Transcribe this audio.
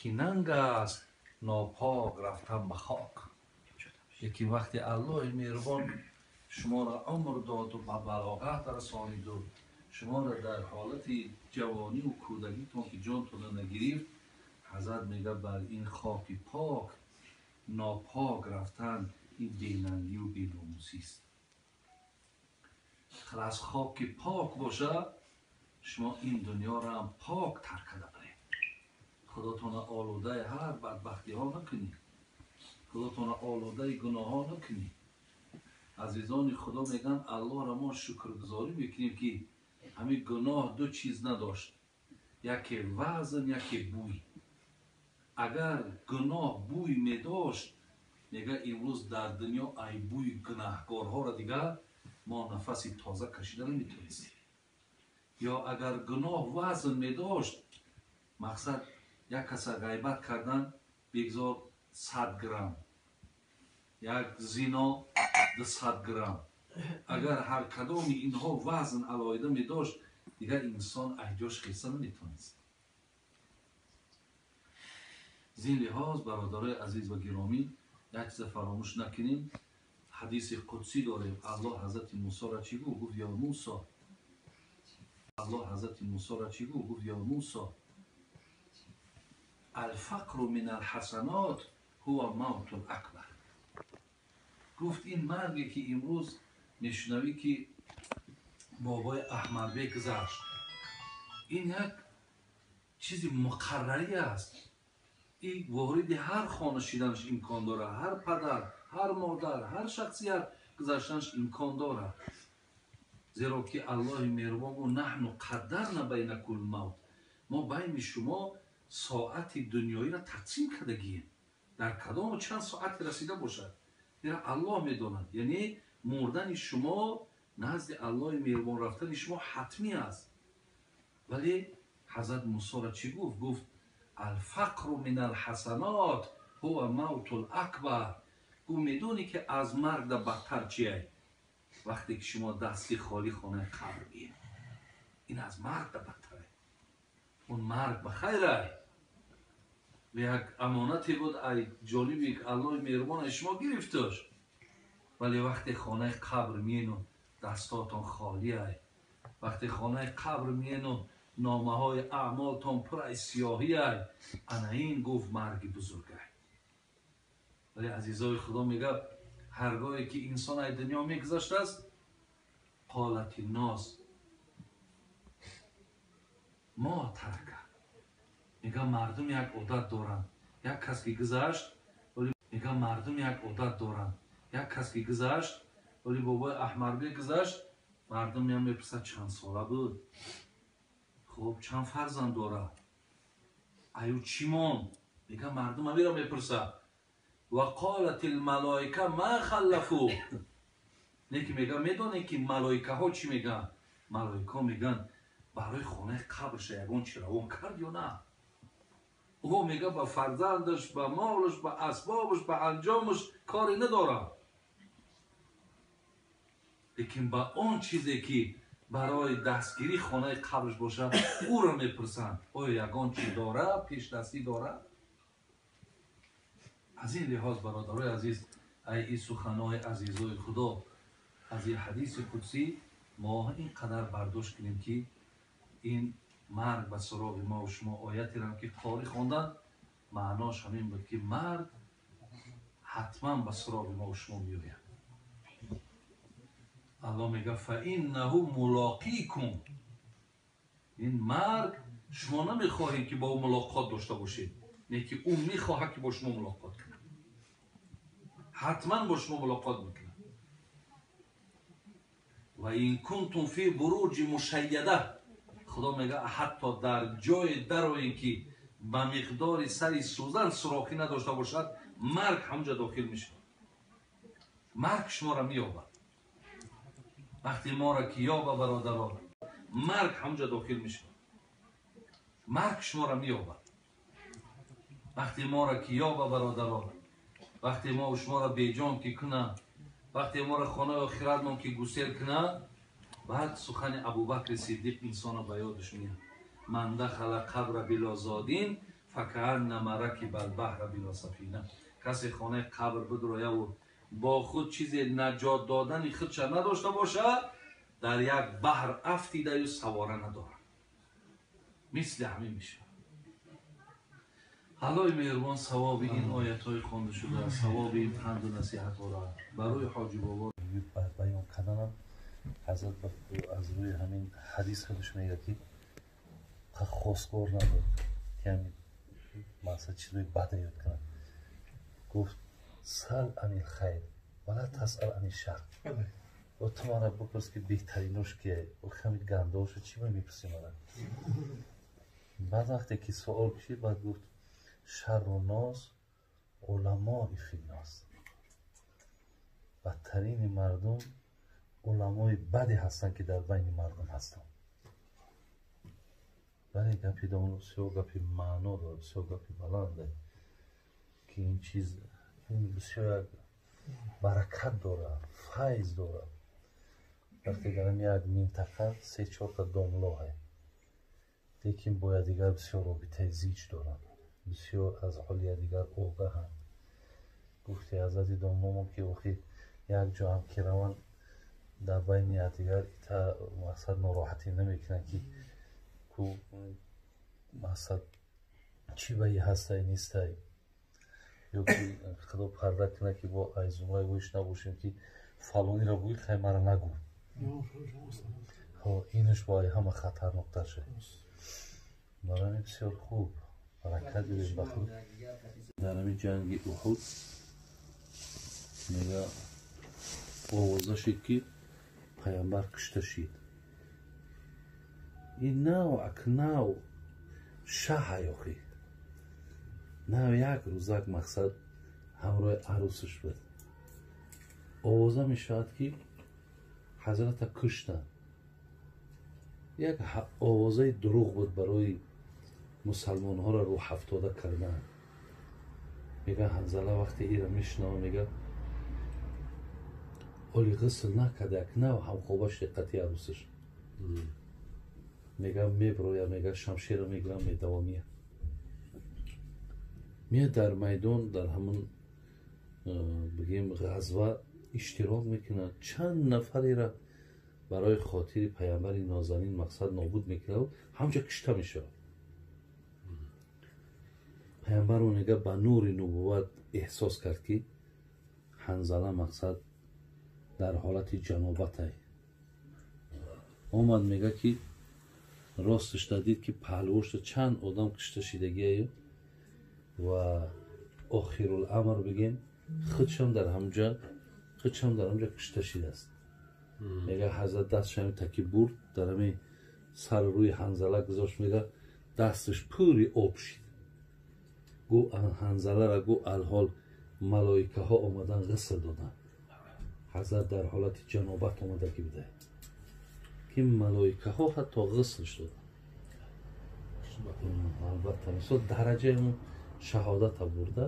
Ки нанг аст нопок рафтан ба хок. Лекин вақте Аллоҳи меҳрубон шуморо умр дод ва ба балоғат расонид ва шуморо дар ҳолати ҷавонӣ ва кӯдакитон ки ҷонтонро нагирифт, ҳазрат мегӯяд бар ин хоки пок нопок рафтан ин бенангӣ ва беномусист. Аз хоки пок бошад, шумо ин дунёро ҳам пок тарк карда баред. Худотонро олудаи ҳар бадбахтиҳо накунед, худотонро олудаи гуноҳҳо накунед. Азизони Худо мегӯянд Аллоҳро мо шукргузорӣ мекунем, ки ҳамин гуноҳ ду чиз надошт, яке вазн, яке бӯй. Агар гуноҳ бӯй медошт, мегӯяд имрӯз дар дунё ай бӯи гунаҳкорҳоро дигар мо нафаси тоза кашида наметавонистем. Ё агар гуноҳ вазн медошт, мақсад як каса ғайбат кардан бигзор 100 грамм, як зино 200 грамм. Агар ҳар кадоми инҳо вазн алоҳида медошт, дигар инсон айҷош хеса наметавонист. Зин лиҳоз бародарои азиз ва гиромӣ, як чиза фаромӯш накунем. Ҳадиси қудсӣ дорем. Аллоҳ ҳазрати Мусоро чӣ гуфт? Гуфт ё Мусо. Аллоҳ ҳазрати Мусоро чӣ гуфт? Гуфт ё Мусо, алфақру мин алҳасанот ҳува мавтул акбар. Гуфт ин марге ки имрӯз мешунавӣ ки бобои Аҳмадбек гузашт, ин як чизи муқаррарӣ аст. Ин вориди ҳар хона шиданаш имкон дорад, ҳар падар, ҳар модар, ҳар шахсият гузаштанаш имкон дорад. Зеро ки Аллоҳи меҳрубон гуфт наҳну қаддарна байнакул мавт, мо байни шумо соати дунёиро тақсим кардагием, дар кадому чанд соате расида бошад, инро Аллоҳ медонад. Яъне мурдани шумо назди Аллоҳи меҳрубон рафтани шумо ҳатмӣ аст. Вале ҳазрат Мусоро чӣ гуфт? Гуфт алфақру мин алҳасанот ҳува мавтул акбар. Гуфт медонӣ ки аз марг да бадтар чие? Вақте ки шумо дасти холӣ хонаи қабр биед, ин аз марг да бадтаре. Он марг ба хайрай. Як амонате буд ай ҷониби Аллоҳи меҳрубон аз шумо гирифташ, вале вақте хонаи қабр миену дастотон холӣ ай, вақте хонаи қабр миену номаҳои аъмолтон пур ай сиёҳӣ ай, ана ин гуфт марги бузург ай. Вале азизои Худо мегӯяд ҳаргоҳе ки инсон ай дунё мегузаштааст, қолати ноз мо тарака. Мегӯяд мардум як одат доранд, як кас ки гузашт, мегӯяд мардум як одат доранд, як кас ки гузашт, вале бобои Аҳмадбек гузашт, мардум меян мепурсад чанд сола буд, хуб чанд фарзанд дорад, аю чӣ монд? Мегӯяд мардум ҳамиро мепурсад. Ва қолат алмалоика ма халлафу. Не ки мегӯяд медонед ки малоикаҳо чӣ мегӯянд? Малоикаҳо мегӯянд барои хонаи қабрша ягон чӣ равон кард ё на? Ӯ мегӯяд ба фарзандаш, ба молаш, ба асбобаш, ба анҷомаш коре надорад, лекин ба он чизе ки барои дастгирии хонаи қабраш бошад, ӯро мепурсанд оё ягон чӣ дорад, пешдастӣ дорад? Аз ин лиҳоз бародарои азиз, ай ин суханҳои азизои Худо, аз ин ҳадиси қудсӣ мо ин қадар бардошт кунем ки ин марг ба суроғи мо ва шумо оятерам ки қорӣ хонданд, маънош ҳамин буд ки марг ҳатман ба суроғи мо ва шумо меояд. Аллоҳ мегӯяд фаиннаҳу мулоқикум. Ин марг шумо намехоҳед ки бо ӯ мулоқот дошта бошед, не ки ӯ мехоҳад ки бо шумо мулоқот кунад, ҳатман бо шумо мулоқот мекунад. Ва ин кунтум фи буруҷи мушайяда, Худо мегӯяд ҳатто дар ҷое дароем ки ба миқдори сари сӯзан сурохӣ надошта бошад, марг ҳамҷа дохил мешавад, марг шуморо меёбад. Вақте моро ки ёба бародарон, марг ҳамҷа дохил мешавад, марг шуморо меёбад. Вақте моро ки ёба бародарон, вақте мо шуморо беҷон ки кунад, вақте моро хонаи охиратмон ки гусел кунад, баъд сухани Абубакри Сиддиқ инсонро ба ёдаш меяд: ман дахала қабра било зодин факааннама ракиба албаҳра била сафина. Касе хонаи қабр бидрояву бо худ чизе наҷот додани худша надошта бошад, дар як баҳр афтидаю савора надорад, мисли ҳамин мешавад. Аллоҳи меҳрубон савоби ин оятҳои хонда шуда, савоби ин панду насиҳатҳоро барои ҳоҷи бобо баён карданам. Ҳазрат аз рӯи ҳамин ҳадис худаш мегӯяд, ки хостгор набуд, ки ҳамин мақсад чизои бада ёд кунад. Гуфт: сал ани лхайр вала тасал ани шар. О, ту мана бипурс, ки беҳтаринош кие, ҳамин гандаошо чӣ ма мепурсӣ мана? Баъд вақте ки суол кушид, баъд гуфт: шарру нос уламои финнос. Бадтарини мардум уламои баде ҳастанд, ки дар байни мардум ҳастанд. Бале, гапи домло бисёр гапи маъно дорад, бисёр гапи баланде, ки ин чиз, ин бисёр як баракат дорад, файз дорад. Вақте дар як минтақа се чорта домлоҳе, лекин бо якдигар бисёр робитаи зич доранд, бисёр аз ҳоли якдигар огаҳанд. Гуфти ҳазрати домломо, ки охи як ҷо ҳам ки раванд, дар байни якдигар ита мақсад нороҳатӣ намекунанд, ки ку мақсад чӣ баи ҳастай, нистай, ё ки худо парда кунад, ки бо айзумраи воиш набошем, ки фалониро гӯй, хай мара нагӯ. Инаш бо ҳама хатарноктар шуд. Барои бисёр хуб баракат ёбем ба худ. Дар ҳамин ҷанги Уҳуд, мега, овоза шид, ки пайғамбар кушта шид. Ин нав ак нав шаҳай, охи нав як рӯзак мақсад ҳамроҳи арӯсаш буд. Овоза мешавад, ки ҳазрата куштанд. Як овозаи дурӯғ буд барои мусалмонҳоро рӯҳафтода кардан. Мега, Ҳанзала вақте ира мешунава, мега, оли ғусл накарда, як нав ҳамхоба шуд қати арӯсаш. Мега, меброя, мега, шамшера мегирам, медавомия. Меяд дар майдон, дар ҳамон бигем ғазва иштирок мекунад, чанд нафареро барои хотири пайғамбари нозанин мақсад нобуд мекунад, ҳамҷа кушта мешавад. Пайғамбарро, мега, ба нури нубувват эҳсос кард, ки Ҳанзала мақсад дар ҳолати ҷанобатай омад. Мега, ки росташда дид, ки паҳлӯшда чанд одам кушта шидагиаю ва охируламр бигем, худшам дар ҳамҷа кушта шидааст. Мега, ҳазрат дастшами таки бурд, дар ҳамин сари рӯи Ҳанзала гузошт. Мега, дасташ пури об шид. Гу Ҳанзалара, гу, алҳол малоикаҳо омадан, ғусл доданд. Ҳазрат дар ҳолати ҷанобат омадагӣ буда, ки малоикаҳо ҳатто ғуслш доданд. Албатта, мисол, дараҷаи шаҳодата бурда.